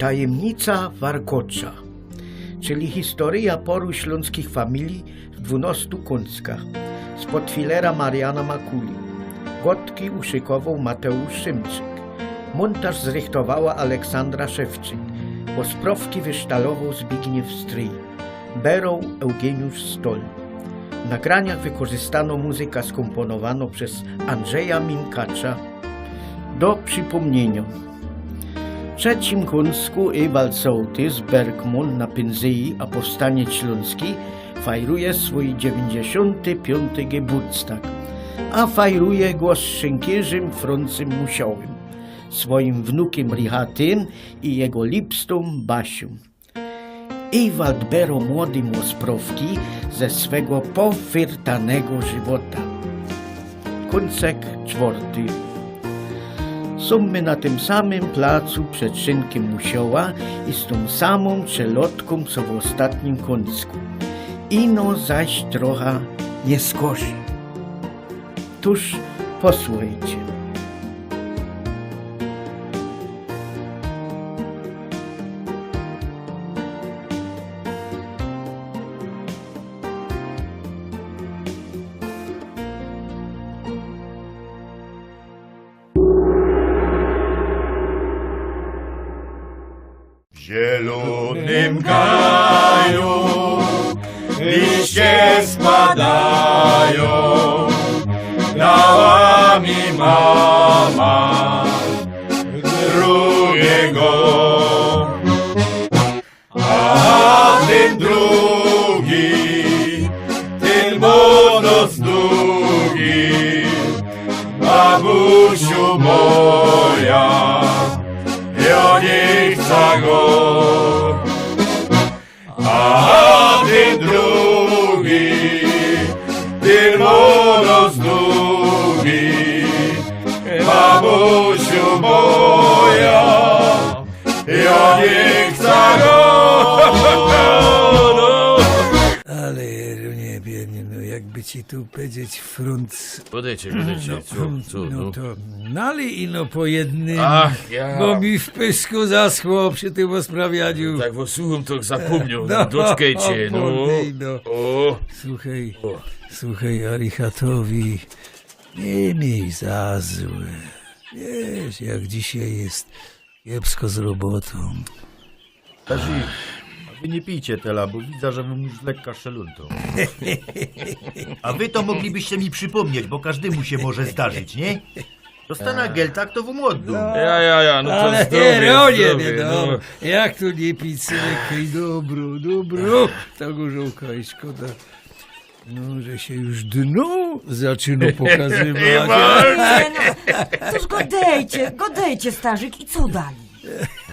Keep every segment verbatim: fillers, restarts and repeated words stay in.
Tajemnica Warkocza, czyli historyjŏ poru ślōnskich familiji w dwunostu kōnskach, spod filera Mariana Makuli. Gŏdki uszykowoł Mateōsz Szymczyk. Mōntaż zrychtowała Aleksandra Szewczyk. Ôsprŏwki wysztalowoł Zbigniew Stryj. Beroł Eugeniusz Stol. W nagraniach wykorzystano muzyka skōmpōnowano przez Andrzeja Minkacza. Do przipōmniyniŏ. W trzecim kōnsku Ewald Sołtys, Bergmōn na pynzyji, a powstaniec ślōnski, fajruje swōj dziewiyńćdziesiōnty piōnty geburtstag, a fajruje go z szynkirzym Frōncym Musiołym, swojim wnukym Richatym i jego lipstōm Basiōm. Ewald bero młodym ôsprŏwki ze swego pofyrtanego żywota. Kōnsek czworty. Sōm my na tym samym placu przed szynkym Musioła i z tōm samōm czelŏdkōm, co w ôstatnim kōnsku. Ino zaś trocha niy skorzij. Tōż posłuchejcie. W zielōnym gaju liście spadają, dała mi mama drugiego. A tyn drugi, tyn młodość długi, babusiu moja, ja niy chcã go. A tyn drugi, tyn młodość długi, babusiu moja, ja niy chcã go. Ale, Jeronie, biedny, no, jakby ci tu powiedzieć, Frunc. Podejcie, podejcie, no, co, co, no no. To, no ale ino po jednym, ach, ja. Bo mi w pysku zaschło przy tym rozprawianiu. Tak, bo słucham, to zapomniał, no, no, doczekajcie, no. Wolniej, no. O. Słuchaj, o. Słuchaj, a Richatowi nie miej za złe. Wiesz, jak dzisiaj jest kiepsko z robotą. Starzi, a wy niy pijcie tela, bo widzã, że wōm już lekka szelōntŏ. A wy to moglibyście mi przypomnieć, bo kożdymu sie może zdarzić, niy? Dostanã geltak, to wōm ôddōm. Ja, ja, ja, no to ale zdrowie, zdrowie, nie, no. No. Jak tu niy pić, synek? Ej, dobro, dobro. Ta gorzałka i szkoda. No, że sie już dno zaczyno pokazywać. Nie, no, cōż godejcie, godejcie, starzik, i co dalij?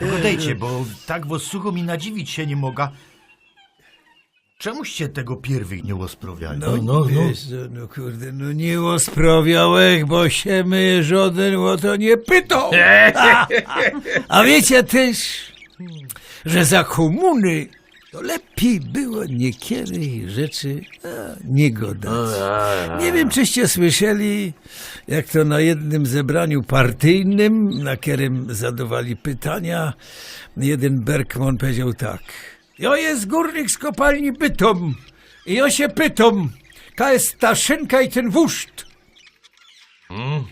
Godejcie, bo tak wŏs słuchōm i nadziwić sie niy moga. Czemuście tego pierwyj niy ôsprawiali? No, no, no. Wiesz co, no kurde, no niy ôsprawiałech, bo sie mie żŏdyn ô to niy pytoł. A, a, a wiycie tyż, że za kōmuny to lepij było niykerych rzeczy, a, niy godać. No, ja, ja. Niy wiym, czyście słyszeli, jak to na jednym zebraniu partyjnym, na kerym zadŏwali pytania, jedyn Bergman powiedzioł tak: „Jŏ je gōrnik z kopalni Bytōm i jŏ sie pytōm, kaj je ta szynka i tyn wurzt?” Mm.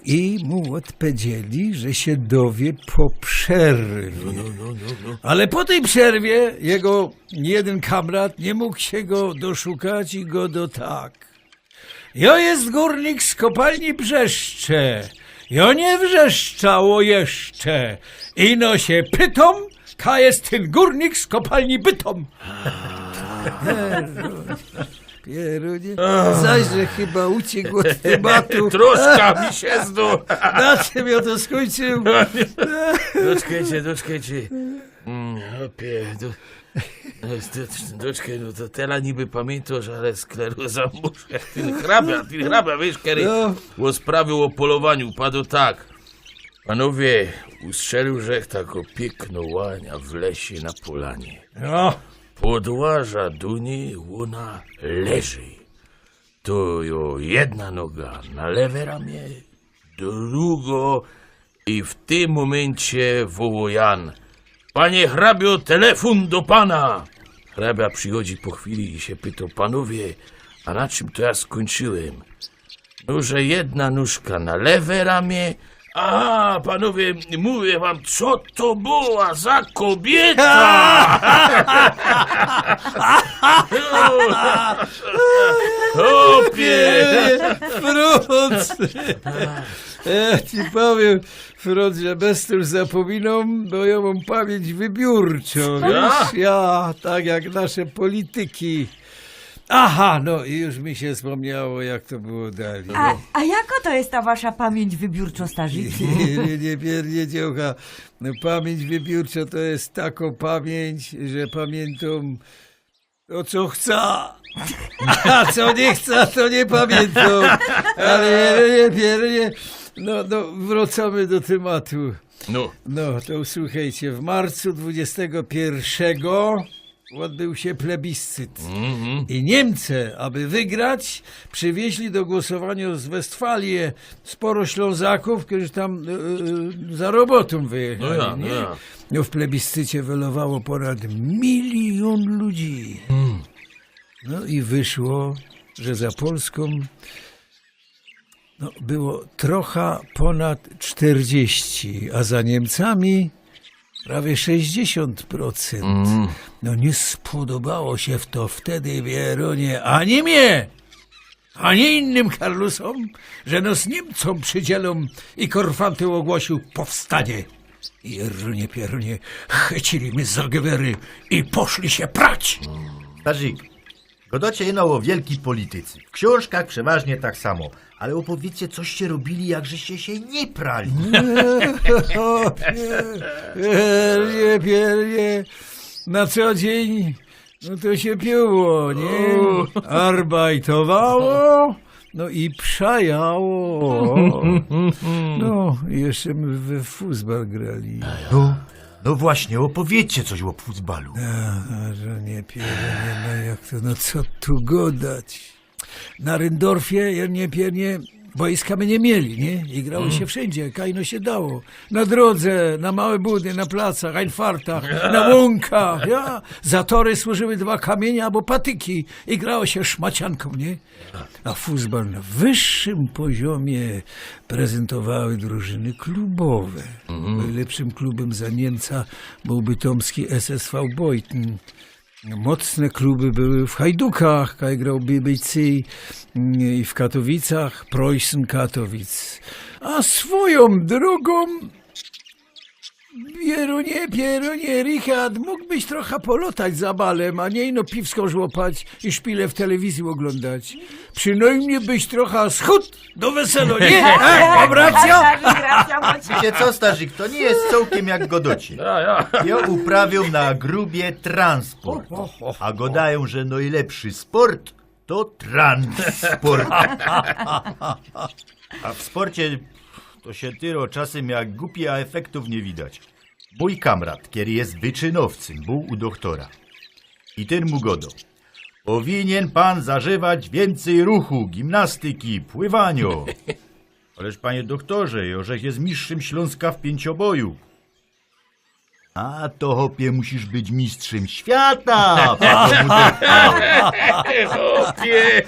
I mu ôdpowiedzieli, że sie dowiy po przerwie. No, no, no, no, no. Ale po tyj przerwie jego jedyn kamrat niy mōg sie go doszukać i godŏ tak: „Jŏ je gōrnik z kopalni Brzeszcze. Jŏ niy wrzeszczã jeszcze. Ino sie pytōm, kaj je tyn gōrnik z kopalni Bytōm?” Pierunie. Zaś, że chyba uciekł od tematu. Troszka mi sie zdo. Na czym jŏ to skōńczył? Doczekejcie, doczekejcie. Mm, chopie, do-, do-, doczekej, no to tela niby pamiyntŏsz, ale skleroza mōrska, tyn hrabia, tyn hrabia, wiysz, kery ôsprawiōł ô polowaniu, padŏ tak. Panowie, ustrzelił żech tako piykno łania w lesie na polanie. No. Podłażã do nij, ôna leży. To jŏ jedna noga na lewe ramie, drugŏ i w tym mōmyncie wołŏ Jan: „Panie hrabio, telefon do pana!” Hrabia przychodzi po chwili i się pytał: „Panowie, a na czym to ja skończyłem?” „No, że jedna nóżka na lewe ramię.” „A, panowie, mówię wam, co to była za kobieta!” „Chłopie!” Frąc! Ja ci powiem, Frąc, że bez to już zapominam, bo ja mam pamięć wybiórczą. Ja? Wiesz, ja, tak jak nasze polityki. Aha, no i już mi się wspomniało, jak to było dalej. A, a jako to jest ta wasza pamięć wybiórczo, starzik? Nie, nie, nie, nie, nie, dziołcha. No, pamięć wybiórcza to jest taką pamięć, że pamiętam to, co chcę. A co nie chcę, to nie pamiętam. Ale nie, nie, nie, nie. No, no, wracamy do tematu. No. No, to słuchajcie, w marcu dwudziestego pierwszego odbył się plebiscyt. Mhm. I Niemcy, aby wygrać, przywieźli do głosowania z Westfalii sporo Ślązaków, którzy tam, e, e, za robotą wyjechali, No ja, nie? no ja. No, w plebiscycie welowało ponad milion ludzi. Mm. No i wyszło, że za Polską, no, było trochę ponad czterdzieści, a za Niemcami prawie sześćdziesiąt procent. Mm. No, nie spodobało się w to wtedy Bierunie ani mnie, ani innym Karlusom, że nos Niemcom przydzielą, i Korfanty ogłosił powstanie. I runie pierunie chycili my za gewery i poszli się prać. Starzik, godocie ino ô wielkij polityce. W ksiōnżkach przeważnie tak samo. Ale ôpowiedzcie, coście robili, jak żeście sie niy prali. Piernie, piernie. Na co dziyń, no to sie piło, nie? Arbajtowało, no i przajało. No, i jeszcze my we fuzbal grali. No, no właśnie, ôpowiedzcie coś ô fuzbalu. A, a, że nie, piernie, no jak to, no co tu godać? Na Ryndorfie, ja nie, piernie, boiska my nie mieli, nie? I grało się wszyndzie, kaj ino sie dało. Na drodze, na małe budy, na placach, Einfartach, na łōnkach, ja? Za tory służyły dwa kamiynie abo patyki i grało sie szmacianką, nie? A fuzbal na wyższym poziomie prezentowały drużyny klubowe. Nojlepszym klubym za Niymca bōł bytomski S S V Bojtyn. Mocne kluby były w Hajdukach, kaj grał B B C, mm, i w Katowicach, Preußen Katowice. A swojōm drōgōm, Pierunie, pierunie, Richard, mōgłbyś trocha polotać za balym, a niy ino piwsko żłopać i szpile w telewizji ôglōndać. Przinojmnij byś trocha schudł do weselo, nie? E, mam racjã? Starzik, racjã macie. Wiycie co, starzik, to niy ma cołkiym jak godocie. Ja, ja. Jŏ uprawiōm na grubie transport. A godajōm, że nojlepszy sport to transport. A w sporcie to sie tyro czasym jak gupi, a efektōw niy widać. Mōj kamrat, kery je wyczynowcym, bōł u dochtora. I tyn mu godo: „Powinien pan zażywać więcej ruchu, gimnastyki, pływaniŏ”. „Ależ, panie doktorze, jŏ żech je mistrzym Ślōnska w piyncionboju”. „A to, chopie, musisz być mistrzym świata”, padŏ mu doktor. Chopie, chopie.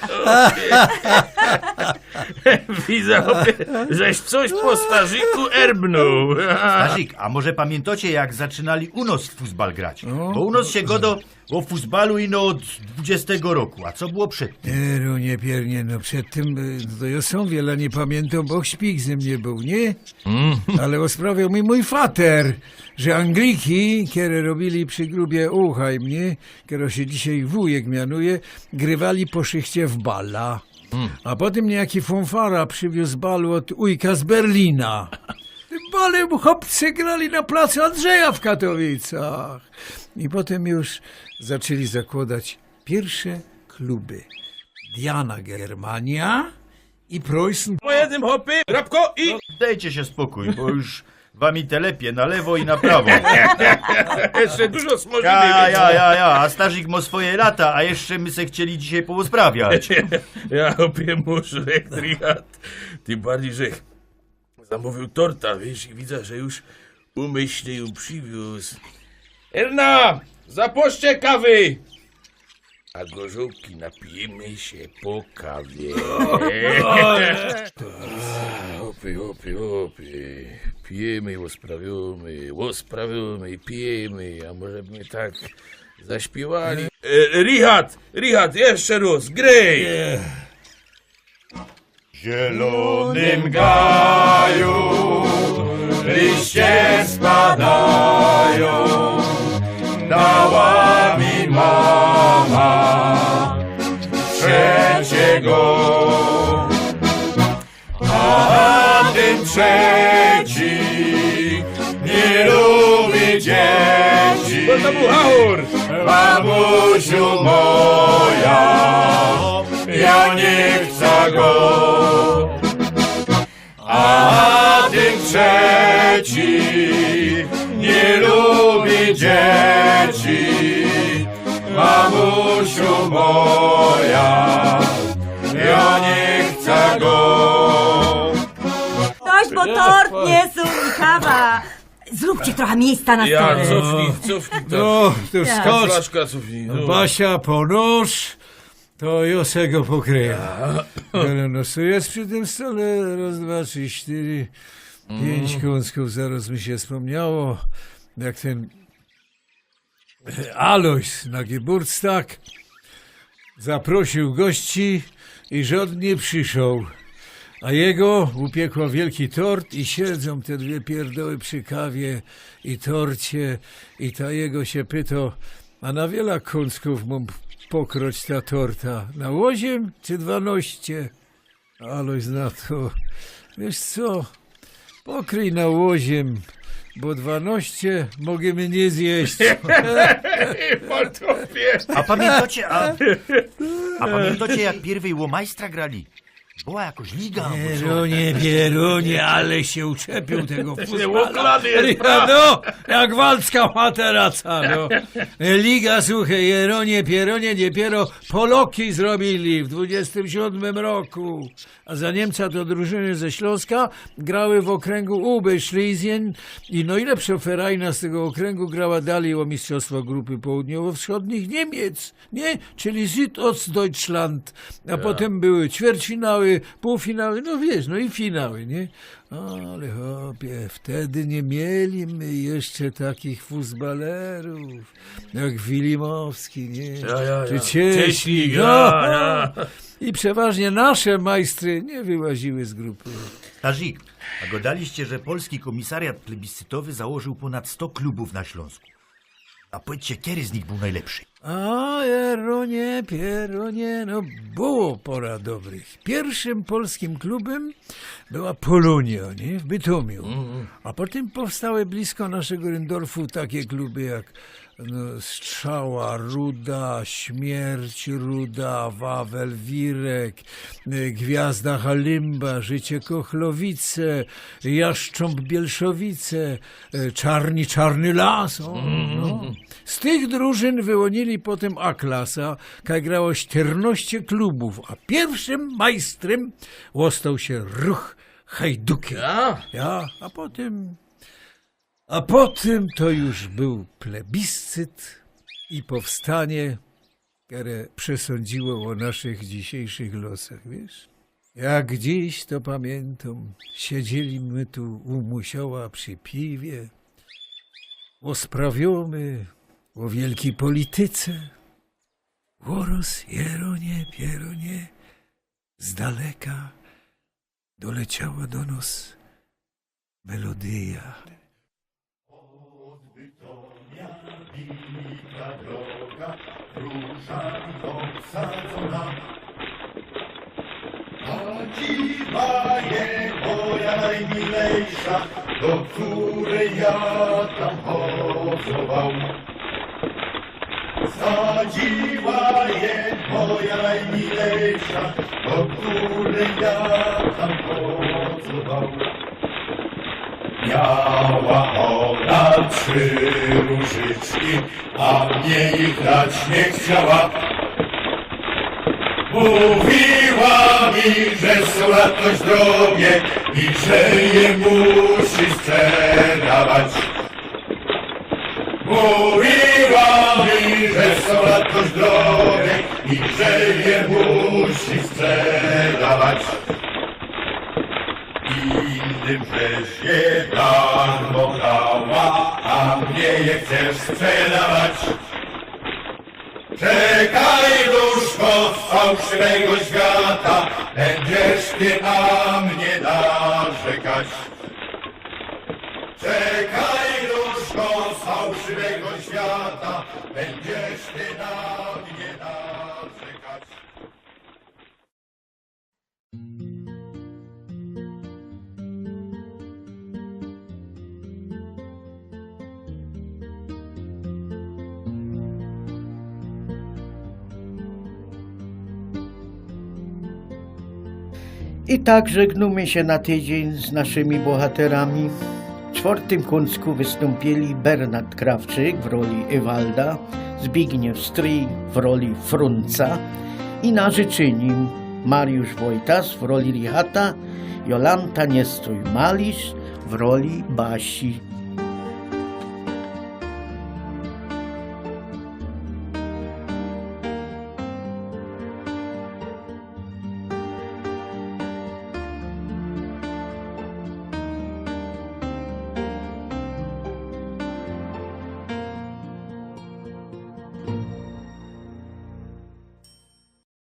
Widzã, chopie, żeś coś po starziku erbnōł. Starzik, a może pamiyntŏcie, jak zaczynali u nos w fuzbal grać? No. Bo u nos sie godo ô fuzbalu ino ôd dwudziestego roku, a co było przed tym? E, runie piernie, no przed tym, e, to jŏ sōm wiela niy pamiyntōm, bo śpik ze mie bōł, nie? Mm. Ale ôsprawiŏł mi mōj fater, że Angliki, kere robiyli przi grubie Ołheim, nie? Kerego sie dzisiej wujek mianuje, grywali po szychcie w bala. Mm. A potym niyjaki fōnfara prziwiōz bal ôd ujka z Berlina. Tym balym chopcy grali na placu Andrzeja w Katowicach. I potym już zaczli zakłŏdać piyrsze kluby. Diana Germania i Preußen. Po jednym, chopy, rabko i... No, dejcie sie spokōj, bo już wami telepie na lewo i na prawo. Jeszcze dużo smożymy. Ja, ja, ja, ja, a starzik mŏ swoje lata, a jeszcze my se chcieli dzisiej poôsprawiać. Ja, chopie, musz, Richard. Tym bardzij, że zamōwiōł torta, wiysz, i widzã, że już umyślnie jã prziwiōz. Erna, zaproście kawy! A gorzołki napijymy sie po kawie. Hopy, hopy, hopy. Pijymy, ôsprawiōmy, ôsprawiōmy i pijymy, a może by my tak zaśpiywali? E, Richard, Richard, jeszcze rōz, gryj! W zielonym gaju liście spadają, dała mi mama trzeciego, a ten trzeci nie lubi dzieci. Bo to bōł hachur. Mamusiu moja, ja nie chcę go. A ten trzeci nie lubi dzieci. Mamusiu moja, ja nie chcę go. Dość, bo tort niesōm i kawa. Zrōbcie trochã miyjska na Ja, stole. Cofnij, cofnij to. No, to Ja. Skocz. Flaszka cofnij, no. Basia, ponosz. To jo se go pokryjã. Ale no, co je przi tym stole? Roz, dwa, trzi, sztyry, piyńć kōnckiōw. Zarŏz mi sie spōmniało, jak tyn Alojs na geburtstag zaprosiył gości i żŏdyn niy przyszoł. A jego upiekła wielki tort i siedzōm te dwie pierdoły przi kawie i torcie i ta jego sie pyto: „A na wiela kōnckōw mōm pokroć ta torta? Na ôziym czy dwanŏście?” Alojs na to: „Wiysz co, pokryj na ôziym, bo dwanŏście mogymy niy zjeść”. A pamiyntŏcie, a, a pamiyntŏcie, jak piyrwyj ô majstra grali? Była jakoś liga, abo co? Pierōnie, pierōnie, ale sie uczepiył tego fuzbala. Ôklany je, no, jak walska materaca, no. Liga, suchej, jerōnie, pierōnie, dopiyro Poloki zrobiyli w dwudziestym siōdmym roku. A za Niymca to drużyny ze Ślōnska grały w ôkryngu Oberschlesien i nojlepszŏ ferajna z tego ôkryngu grała dalij ô mistrzostwa grupy południowo-wschodnich Niymiec, niy? Czyli Südostdeutschland. A potym były ćwierćfinały, pōłfinały, no wiysz, no i finały, niy? Ale chopie, wtedy niy mieli my jeszcze takich fuzbalerōw jak Wilimowski, niy? Ja, ja, ja. Czy Cieślik, Cieślik, no. Ja, ja. I przeważnie nasze majstry niy wyłaziły z grupy. Starzik, a godaliście, że Polski Komisariat Plebiscytowy założył ponad sto klubów na Śląsku. A powiedzcie, kery z nich bōł nojlepszy? A, jerōnie, pierōnie, no, było pora dobrych. Piyrszym polskim klubym była Polōnijŏ, niy? W Bytōmiu. A potym powstały blisko naszego Rindorfu takie kluby jak, no, Strzała Ruda, Śmierć Ruda, Wawel Wirek, y, Gwiazda Halimba, Życie Kochlowice, Jaszcząb Bielszowice, y, Czarny, Czarny Las. Ô, no. Z tych drużyn wyłōnili potym A klasa, kaj grało sztyrnŏście klubōw, a piyrszym majstrym ôstoł sie ruch Hajduki. Ja. Ja, a potym, a potym to już bōł plebiscyt i powstanie, kere przesōndziło ô naszych dzisiyjszych losach, wiysz? Jak dziś to pamiyntōm, siedzieli my tu u Musioła przi piwie, ôsprawiōmy ô wielkij polityce. Ôroz, jerōnie, pierōnie, z daleka doleciała do nos melodyja. Prawdziwa je moja najmilejsza, do której ja tam chodzowała. Sadziła je moja najmilejsza, do której ja tam chodzowała. Miała ona trzy różyczki, a mnie ich dać nie chciała. Mówiła mi, że są na to zdrowie i że je musi sprzedawać. Mówiła mi, że są lat dość drogie i że je musi sprzedawać. Innym żeś je darmo dała, a mnie je chcesz sprzedawać. Czekaj, duszko, z fałszywego świata, będziesz ty na mnie narzekać. Czekaj, duszko, z fałszywego świata, będziesz ty na mnie narzekać. I tak żegnōmy sie na tydziyń z naszymi bohaterami. W czwortym kōnsku wystōmpiyli Bernard Krawczyk w roli Ewalda, Zbigniew Stryj w roli Frunca i na życzynim Mariusz Wojtas w roli Richata, Jolanta Niestrōj-Malisz w roli Basi.